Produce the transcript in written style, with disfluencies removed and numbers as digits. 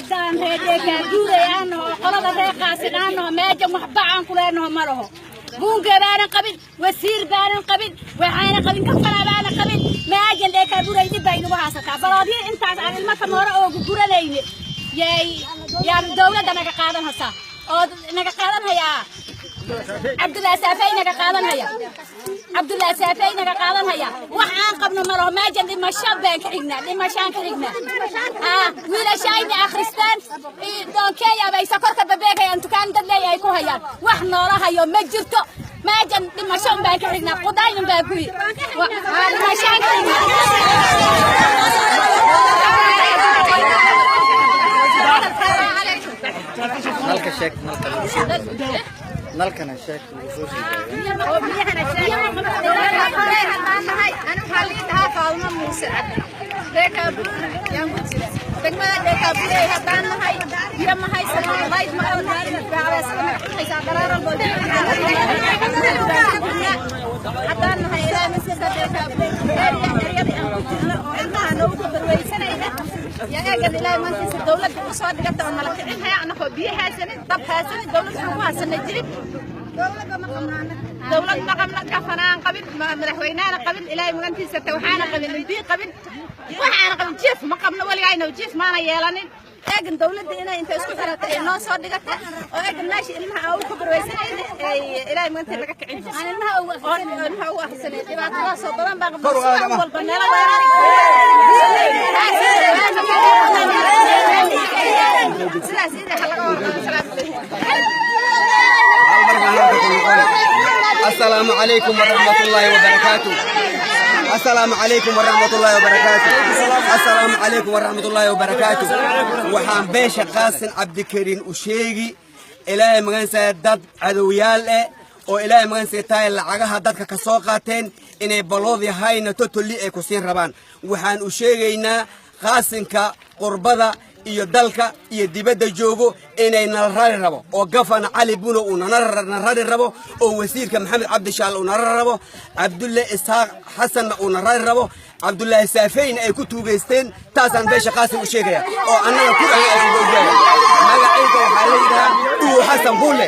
Haddaan reer Dheekaabuurey aan naho, qolada reer Qaasin aan naho, meejan waxba aan ku leenaho ma laho. Buunge baanan qabin, wasiir baanan qabin, waxaana qabin, kafana baanan qabin. Meejan Dheekaabuurey dhib bay nagu haysataa. Baloodyo intaas aan ilmo kamoore oogu guranayne yay yaan dawladda naga qaadan haysaa oo naga qaadan hayaa. Cabdullaahi Saafey naga qaadan haya, Cabdullaahi Saafey naga qaadan haya. Wax aan qabno ma laho. Meejan dhimasho baan ka xignaa, dhimashaan ka xignaa. Wiilashayna akhristaan doonkeeya bay sokorka babeegayaan, dukaan dad leeyahay ku hayaan. Wax noola hayo ma jirto. Meejan dhimasho baan ka xignaa, qudayn baa kuyi, dhimashaan ka xignaa. Nalka sheeg, nalka lagu soo, nalkana sheeg lagu soo sii. Waxaa Faalmo Muuse Cabdi, Dheekaabuur yaan ku jira. Degmada Dheekaabuurey haddaan nahay, biyo ma haysano, light ma qabno, gacbeesada naga cunaysaa dharaar walba. Haddaan nahay ilaa masjidka Dheekaabuurey area, eryadii aan ku jirno oo ilmaha noogu barweysanayna yaa eegan ilaahay maantiisa dawladda u soo dhigata oo nala kicin haya, annagoo biyo haysanin, dab haysanin, dawlad waxaan ku haysanay jirin. Dawlad ma qabno, gafanaan qabin, madaxweynaana qabin, ilaahay magantiisa ta waxaana qabin, imbii qabin, waxaana qabin, jiif ma qabno weligayna, jiif maana yeelanin. Eegan dawladda inay inta isku xirata ay noo soo dhigata oo eegan meesha ilmaha aan ku barweysanayna ay ilaahay magantii laga kicin aan ilmaha ugu ilmaha ugu akhrisanay. Dhibaatadaasoo badan baan qabnaa, subax walba meelo weerari. Sidaas ida ha laga warqabo. Salaamu calaykum. السلام عليكم ورحمة الله وبركاته. السلام عليكم ورحمة الله وبركاته. السلام عليكم ورحمة الله وبركاته. Waxaan beesha Qaasin Cabdikariin u sheegi, ilaahay magansaa, dad cadowyaal eh oo ilaahay magansaa tahay lacagaha dadka ka soo qaateen inay baloodii hayna totally ay ku siin rabaan. Waxaan u sheegaynaa Qaasinka qurbada iyo dalka iyo dibadda joogo inay nala rari rabo, oo gafana Cali Buno uu nana rari rabo, oo wasiirka Maxamed Cabdishaal uu nala rabo, Cabdulle Isxaaq Xasanna uu na rari rabo, Cabdullaahi Saafeyna ay ku tuugaysteen. Taasaan beesha Qaasim u sheegaya oo annaga ku magacayga waxaa la yidhahaa Dhuwo Xasan Bulle.